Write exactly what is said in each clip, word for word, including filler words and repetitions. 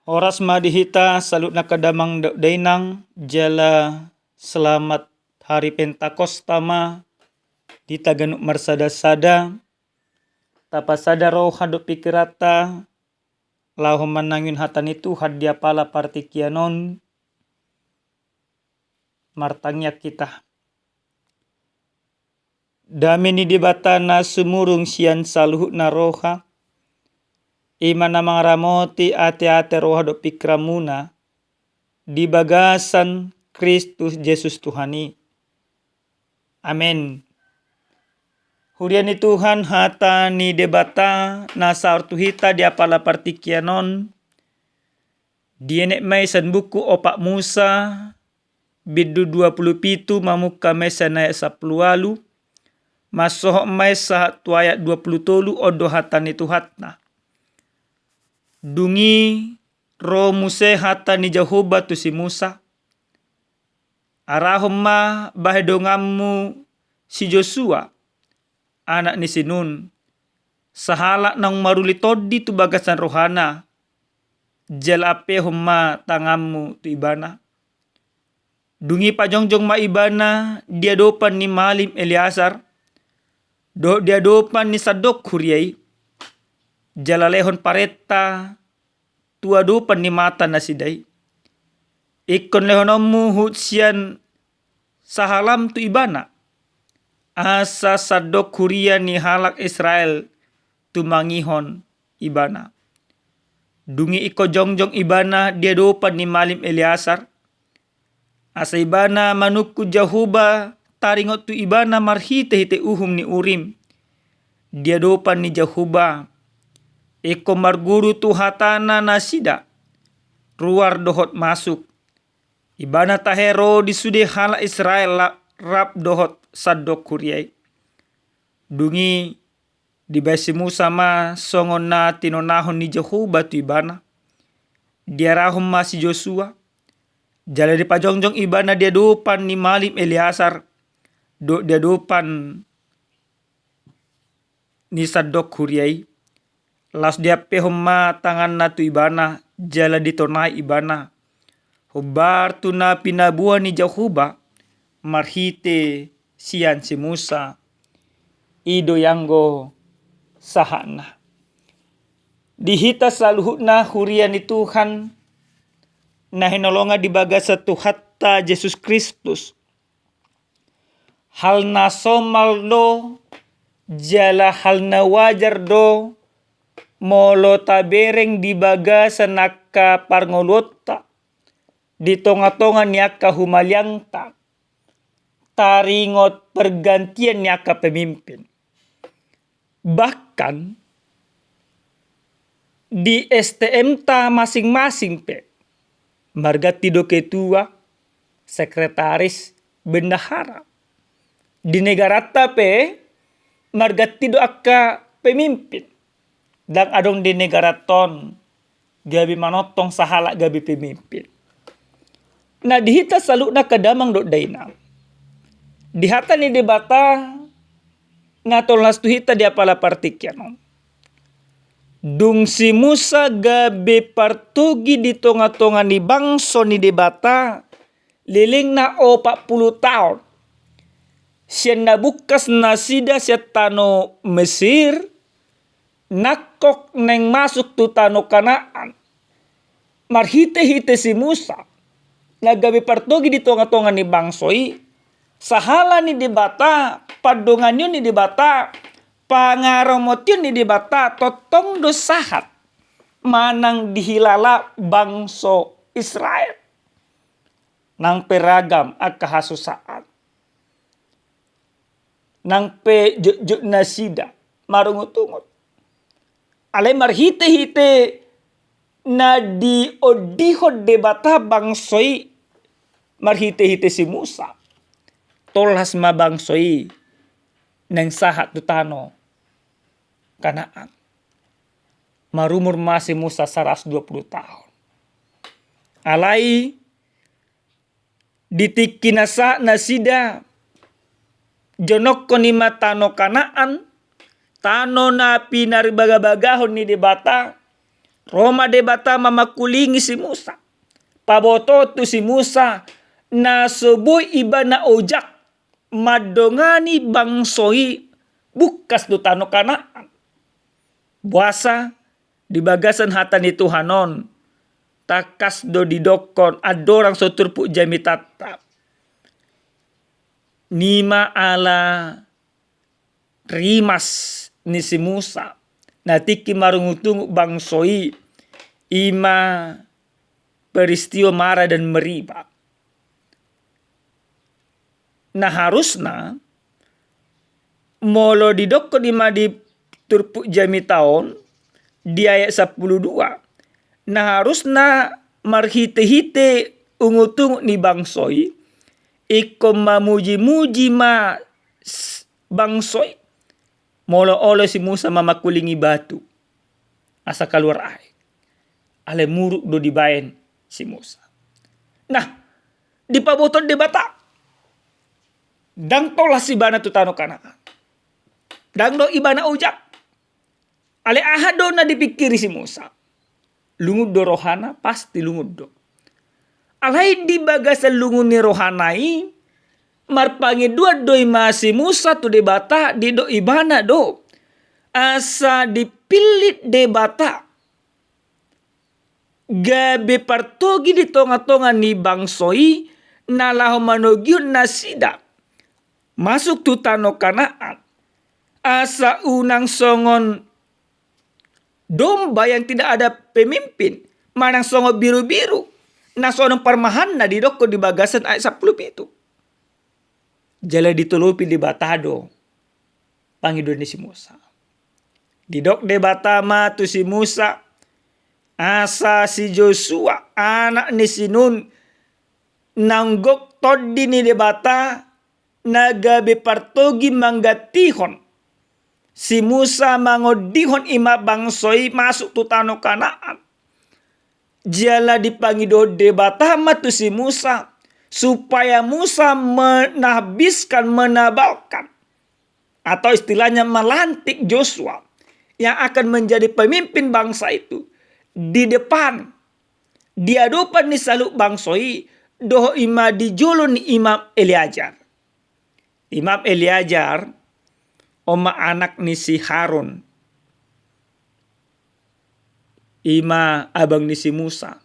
Horas ma di hita saluhutna angka damang dohot dainang, jala selamat hari Pentakosta ma di hita ganup marsada-sada. Tapasada roha dohot pikiranta laho manangihon hata ni Tuhan di apala partingkian on. Martangiang hita. Dame ni Debata na sumurung sian saluhutna roha, i ma na mangaramoti ateate roha dohot pingkiranmuna di bagasan Kristus Jesus Tuhan i. Amen. Huria ni Tuhan, hata ni Debata na saor tu hita di apala partingkian on, dienet ma i sian buku Opat Musa, bindu dua pulu pitu, mamungka ma i sian ayat sampulu ualu, mansohot ma i sahat tu ayat dua pulu tolu. On do hata ni Tuhanta. Dung i ro muse hata ni Jahowa tu si Musa: Arahon ma bahen donganmu si Josua, anak ni si Nun, sahalak naung maruli tondi tu bagasan rohana, jala ampehon ma tanganmu tu ibana. Dung i pajongjong ma ibana di adopan ni malim Eleasar dohot di adopan ni Sadok huria i, jala lehon parenta tu adopan ni mata nasida i: Ingkon lehononmu huhut sian sahalam tu ibana, asa Sadok huria ni halak Israel tumangihon ibana. Dung i ingkon jongjong ibana di adopan ni malim Eleasar, asa ibana manungkun Jahowa taringot tu ibana marhitehite uhum ni Urim di adopan ni Jahowa. Ingkon marguru tu hatana nasida ruar dohot masuk. Ibana tahe ro di sude halak Israel la-, rap dohot Sadok huria i. Dung i dibahen si Musa ma songon na tinonahon ni Jahowa tu ibana. Diarahon ma si Josua, jala dipajongjong ibana di adopan ni malim Eleasar dohot di adopan ni Sadok huria i. Laos diampehon ma tanganna tu ibana, jala ditonai ibana, hombar tu na pinaboa ni Jahowa marhite sian si Musa. I do i anggo sahatna. Di hita saluhutna huria ni Tuhan na hinaholongan di bagasan Tuhanta Jesus Kristus, hal na somal do jala hal na wajar do molo tabereng di bagasan angka parngoluonta, di tonga-tonga ni angka humaliangta, taringot pergantian ni angka pemimpin. Bahkan di S T M-ta masing-masing pe marganti do ketua, sekretaris, bendahara. Di negaranta pe marganti do angka pemimpin. Ndang adong di negaranta on gabe manongtong sahalak gabe pemimpin. Nah, di hita saluhutna angka damang dohot dainang, di hata ni Debata na tolhas tu hita di apala partingkian on, dung si Musa gabe partogi di tonga-tonga ni bangso ni Debata, lelengna opat pulu taon, sian na bungkas nasida sian tano Mesir, nangkok naeng masuk tu tano Kanaan, marhite-hite si Musa na gabe partogi di tonga-tonga ni bangso i, sahala ni Debata, pandonganion ni Debata, pangaramotion ni Debata tongtong do sahat manang dihilala bangso Israel. Nang pe ragam angka hasusaan, nang pe jotjot nasida marungut-ungut, alai marhite-hite na diondihon Debata bangso i marhite-hite si Musa, tolhas ma bangso i naeng sahat tu tano Kanaan. Marumur ma si Musa saratus dua pulu taon. Alai di tingki na sahat nasida, jonongkon i ma tano Kanaan, tano na pinarbaga-bagahon ni Debata, Ro ma Debata mamangkulingi si Musa. Pabotohon tu si Musa na so boi ibana ojak mandongani bangso i bungkas tu tano Kanaan. Boasa? Di bagasan hata ni Tuhan on, tangkas do didokkon andorang so turpuk jamitanta. Nima ala rimas ni si Musa na tingki marungutungut bangso i, ima peristiwa Mara dan Meriba. Na harusna molo didokkon ima di turpuk jamita on di ayat sampulu dua, na harusna marhite-hite ungut-ungut ni bangso i ingkon mamuji-muji ma s-, bangso i. Molo olo si Musa mamangkulingi batu asa kaluar aek, alai muruk do dibaen si Musa. Nah, dipabotohon Debata, ndang tolhas ibana tu tano Kanaan. Ndang do ibana ojak. Alai aha do na dipingkiri si Musa? Lungun do rohana, pasti lungun do. Alai di bagasan lungun ni rohana i, marpangidoan do ima si Musa tu Debata, didok ibana do asa dipillit Debata gabe partogi di tonga-tonga ni bangso i na laho manogihon nasida masuk tu tano Kanaan. Asa unang songon domba yang tidak ada pemimpin, manang songon biru-biru na so adong parmahanna, didokkon di bagasan ayat sampulu pitu. Jala ditolopi Debata do pangidoan ni si Musa. Didok Debata ma tu si Musa, asa si Josua anak ni si Nun, naung gok tondi ni Debata na gabe partogi manggantihon si Musa mangondihon ima bangso i masuk tu tano Kanaan. Jala dipangidohon Debata ma tu si Musa supaya Musa menahbiskan, menabalkan, atau istilahnya melantik Josua yang akan menjadi pemimpin bangsa itu di depan, di adopan ni saluhut bangso i, dohot ima di jolo ni Imam Eleazar. Imam Eleazar on ma anak ni si Harun, ima abang ni si Musa.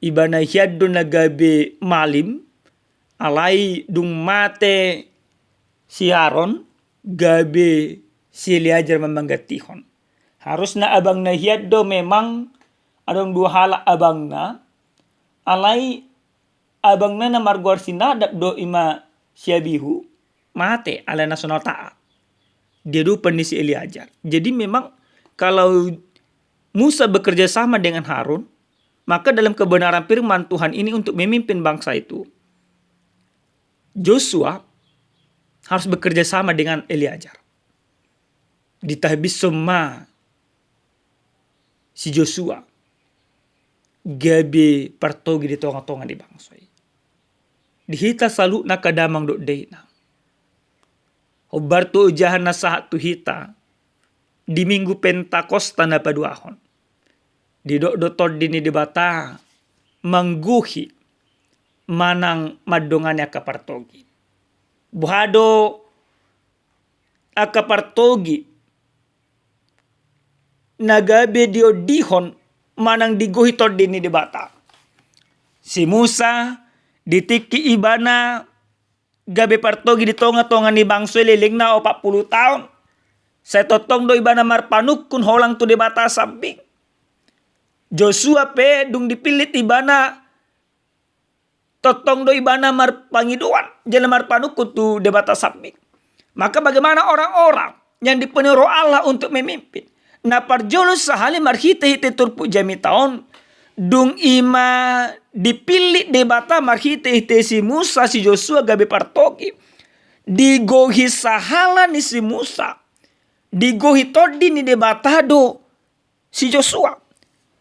Ibana hian do na gabe malim, alai dung mate si Harun, gabe si Eleazar ma manggantihon. Harusna abangna hian do memang adong dua halak abangna, alai abangna na margoar si Nadab do ima si Abihu, mate alai na so na taat. Di adopan ni si Eleazar. Jadi memang kalau Musa bekerja sama dengan Harun, maka dalam kebenaran firman Tuhan ini untuk memimpin bangsa itu, Josua harus bekerja sama dengan Eleazar. Ditahbishon ma si Josua gabe partogi di tonga-tonga ni bangso i. Di hita saluhutna angka damang dohot dainang, hombar tu ojahan na sahat tu hita di Minggu Pentakosta na paduahon. Didok do Tondi ni Debata manggohi manang mandongani angka partogi. Boha do angka partogi na gabe diondihon manang digohi Tondi ni Debata? Si Musa, di tingki ibana gabe partogi di tonga-tonga ni bangso i lelengna opat pulu taon, sai tongtong do ibana marpanungkun holang tu Debata sambing. Josua pe dung dipillit ibana, tongtong do ibana marpangidoan jala marpanungkun tu Debata sambing. Maka bagaimana orang-orang yang dipenuhi Roh Allah untuk memimpin? Na parjolo sahali marhite-hite turpuk jamita on, dung ima dipillit Debata marhite-hite si Musa, si Josua gabe partogi, digohi sahala ni si Musa, digohi Tondi ni Debata do si Josua.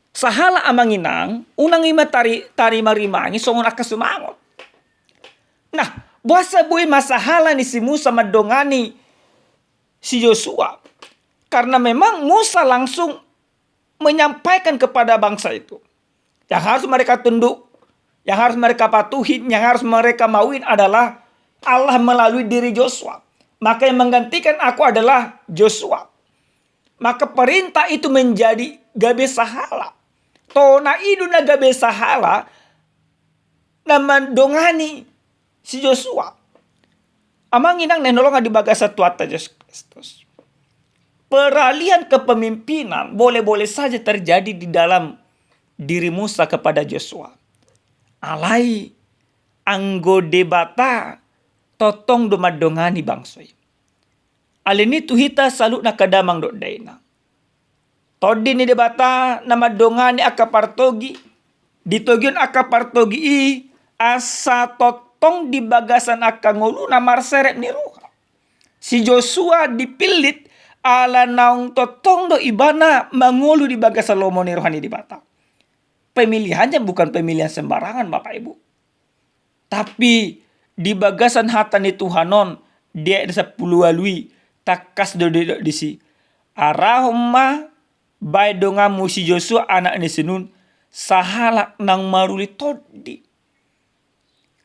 Sahala amang inang, unang ima tari, tarima-rimangi songon angka sumangot. Nah, boasa boi ma sahala ni si Musa mandongani si Josua? Karena memang Musa langsung menyampaikan kepada bangsa itu. Yang harus mereka tunduk, yang harus mereka patuhi, yang harus mereka mauin adalah Allah melalui diri Yosua. Maka yang menggantikan aku adalah Yosua. Maka perintah itu menjadi gabe sahala. Tona i do na gabe sahala na mandongani si Yosua. Amang inang na hinaholongan di bagasan Tuhanta Jesus Kristus, peralihan kepemimpinan boleh-boleh saja terjadi di dalam diri Musa kepada Yosua. Alai anggo Debata tongtong do mandongani bangso i. Alani i tu hita saluhutna angka damang dohot dainang, Tondi ni Debata na mandongani angka partogi, di togion angka partogi i, asa tongtong di bagasan angka ngoluna marseret ni roha. Si Josua dipillit ala naung tongtong do ibana mangolu di bagasan lomo ni roha ni Debata. Pemilihannya bukan pemilihan sembarangan, Bapak Ibu. Tapi di bagasan hata ni Tuhan on, di ayat sampulu ualu i, tangkas do didok disi: Arahon ma baen donganmu si Josua anak ni si Nun, sahalak naung maruli tondi.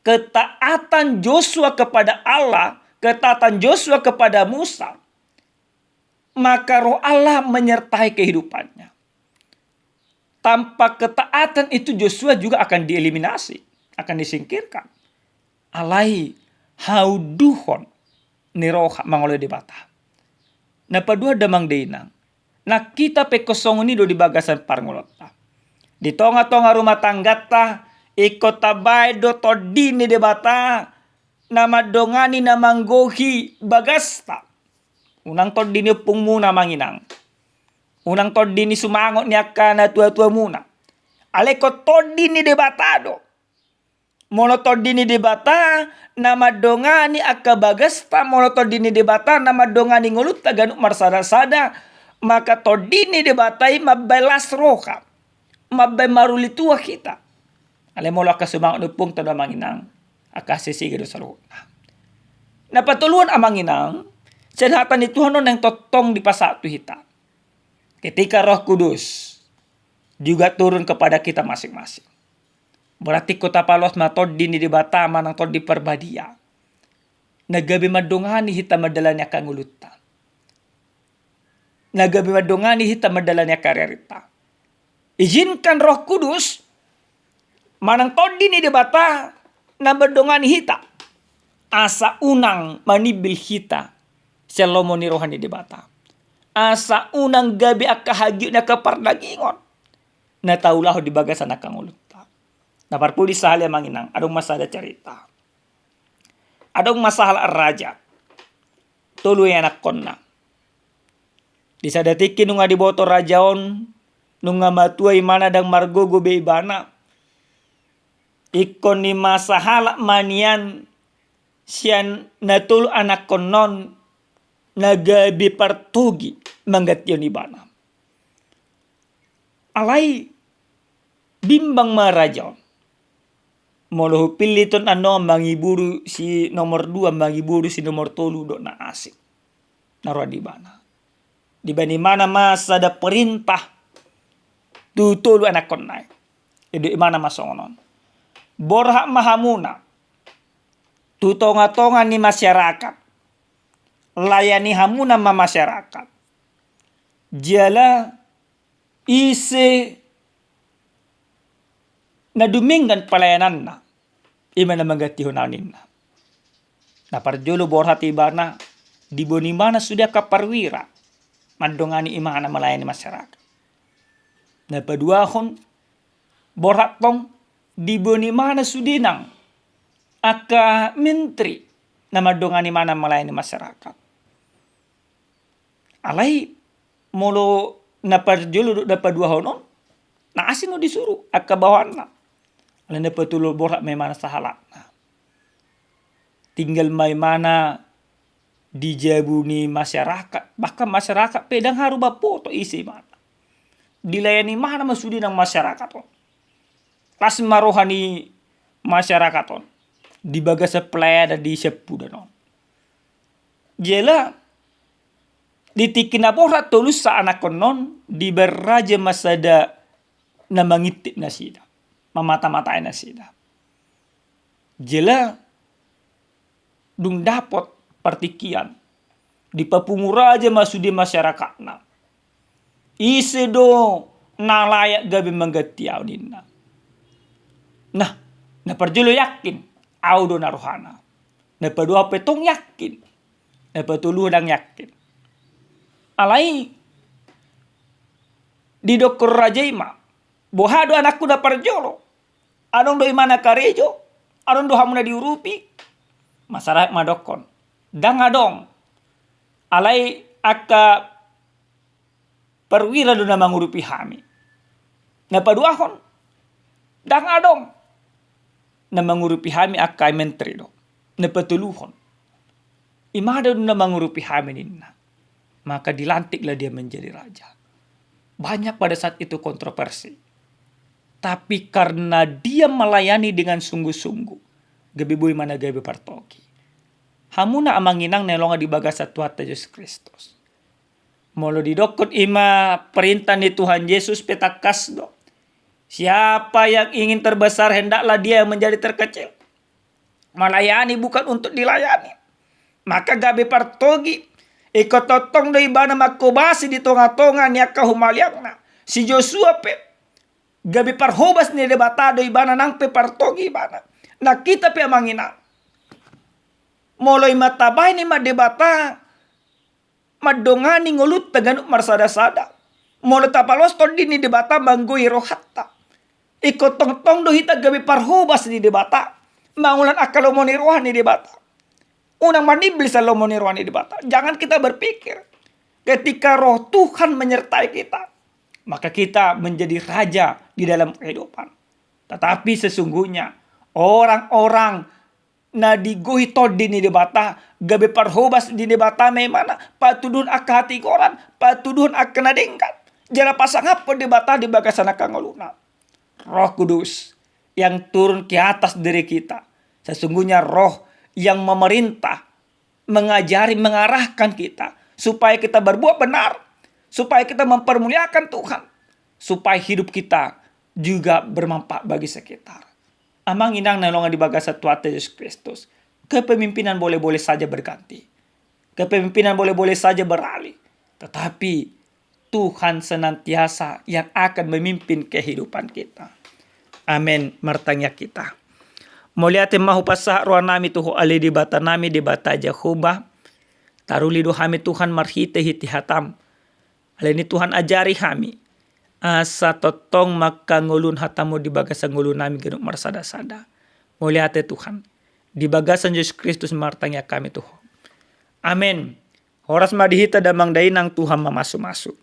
Ketaatan Josua kepada Allah, ketaatan Josua kepada Musa, maka Roh Allah menyertai kehidupannya. Tanpa ketaatan itu, Josua juga akan dieliminasi, akan disingkirkan. Alai hauduhon ni roha mangoloi Debata. Na paduahon damang dainang, nang hita pe ingkon songon i do di bagasan parngoluonta. Di tonga-tonga rumah tanggata, ingkon tabaen do tondi ni Debata na mandongani, na manggohi bagasta. Unang tondi ni ompungmuna, amang inang. Unang tondi ni sumangot ni angka natuatuamuna. Alai ingkon tondi ni Debata do. Molo tondi ni Debata na mandongani angka bagasta, molo tondi ni Debata na mandongani ngolunta ganup marsadasada, maka tondi ni Debata i mambaen las roha, mambaen maruli tua hita. Alai molo angka sumangot ni ompungta do, amang inang, angka sisigi do saluhutna. Na patoluhon, amang inang, sian hata ni Tuhan on naeng tongtong dipasahat tu hita. Ketika Roh Kudus juga turun kepada kita masing-masing, berarti ingkon tapaloas ma tondi ni Debata manang Tondi Parbadia na gabe mandongani hita mandalani angka ngolunta, na gabe mandongani hita mandalani angka ariarinta. Izinkan Roh Kudus manang tondi ni Debata na mandongani hita, asa unang manimbil hita sian lomo ni roha ni Debata, asa unang gabe angka hagiot ni angka pardagingon na taulahon di bagasan angka ngolunta. Na parpudi sahali, amang inang, adong ma sada cerita. Adong ma sahalak raja, tolu ianakkonna. Di sada tingki nunga diboto raja on, nunga matua imana, ndang margogo be ibana. Ingkon i ma sahalak ma nian sian na tolu anakkonna on na gabe partogi manggantihon ibana. Alai bimbang ma raja on. Molo hupillit on annon mangiburu si nomor dua, mangiburu si nomor tolu, dok na asing na roa di ibana. Dibaen imana ma sada perintah tu tolu anakkonna i. Didok imana ma songon on: Borhat ma hamuna tu tonga-tonga ni masyarakat, layani hamuna ma masyarakat. Jala ise na dumenggan pelayananna, i ma na manggantihon ahu, ninna. Na parjolo borhat ibana, diboan imana sude angka parwira mandongani imana melayani masyarakat. Na paduahon, borhat tong, diboan imana sude nang angka menteri na mandongani imana melayani masyarakat. Alai molo na parjolo dohot na paduahon on, na asing do disuru angka baoanna. Alai na patolu borhat ma imana sahalakna. Tinggal ma imana di jabu ni masyarakat, bahkan masyarakat pe ndang haru mamboto ise imana. Dilayani imana ma sude nang masyarakat on. Las ma roha ni masyarakat on di bagasan pelayanan di siampudan on. Jala Di tingki na borhat tolu sa anakkon on, dibaen raja ma sada na mangintip nasida, mamata-matai nasida. Jala dung dapot partingkian, dipapungu raja ma sude masyarakatna. Ise do na layak gabe mangganti ahu ninna. Nah, na parjolo yakin, ahu do na rohana. Na paduahon pe tong yakin. Na patoluhon ndang yakin. Alai didokkon raja i ma, boha do anakku na parjolo? Adong do imana karejo? Adong do hamu na diurupi? Masarahat ma dokkon, ndang adong. Alai angka perwira do na mangurupi hami. Na paduahon, ndang adong. Na mangurupi hami angka menteri do. Na patoluhon, imana do na mangurupi hami ninna. Maka dilantiklah dia menjadi raja. Banyak pada saat itu kontroversi. Tapi karena dia melayani dengan sungguh-sungguh, gabe boi ma na gabe partogi. Hamuna amang inang na hinaholongan di bagasan Tuhanta Jesus Kristus. Molo didokkon ima perintah ni Tuhan Jesus pe tangkas do. Siapa yang ingin terbesar, hendaklah dia yang menjadi terkecil. Melayani bukan untuk dilayani. Maka gabe partogi. Ingkon tongtong do ibana manghobasi di tonga-tonga ni angka humaliangna. Si Josua pe gabe parhobas ni Debata do ibana, nang pe partogi ibana. Nah, hita pe amang inang, molo ima tabaen ima Debata mandongani ngolunta ganup marsada-sada, molo tapaloas Tondi ni Debata manggohi rohanta, ingkon tongtong do hita gabe parhobas ni Debata, mangulang angka lomo ni roha ni Debata. Unang manimbil sian lomo ni roha ni Debata. Jangan kita berpikir, ketika Roh Tuhan menyertai kita, maka kita menjadi raja di dalam kehidupan. Tetapi sesungguhnya orang-orang na digohi Tondi ni Debata, gabe parhobas ni Debata ma imana, patuduhon angka hatigoran, patuduhon angka na denggan, jala pasangaphon Debata di bagasan angka ngoluna. Roh Kudus yang turun ke atas diri kita, sesungguhnya Roh yang memerintah, mengajari, mengarahkan kita supaya kita berbuat benar, supaya kita mempermuliakan Tuhan, supaya hidup kita juga bermanfaat bagi sekitar. Amang inang na hinaholongan di bagasan Tuhanta Jesus Kristus, kepemimpinan boleh-boleh saja berganti, kepemimpinan boleh-boleh saja beralih, tetapi Tuhan senantiasa yang akan memimpin kehidupan kita. Amen. Martangiang hita. Mauliate ma hupasahat roha nami tu Ho ale Debata nami, Debata Jahowa. Taruli do hami Tuhan marhite-hite hataM. Alani i Tuhan, ajari hami asa tongtong mangkangolun hataMu di bagasan ngolu nami ganup marsada-sada. Mauliate Tuhan. Di bagasan Jesus Kristus martangiang hami tu Ho. Amen. Horas ma di hita damang dainang, Tuhan mamasu-masu.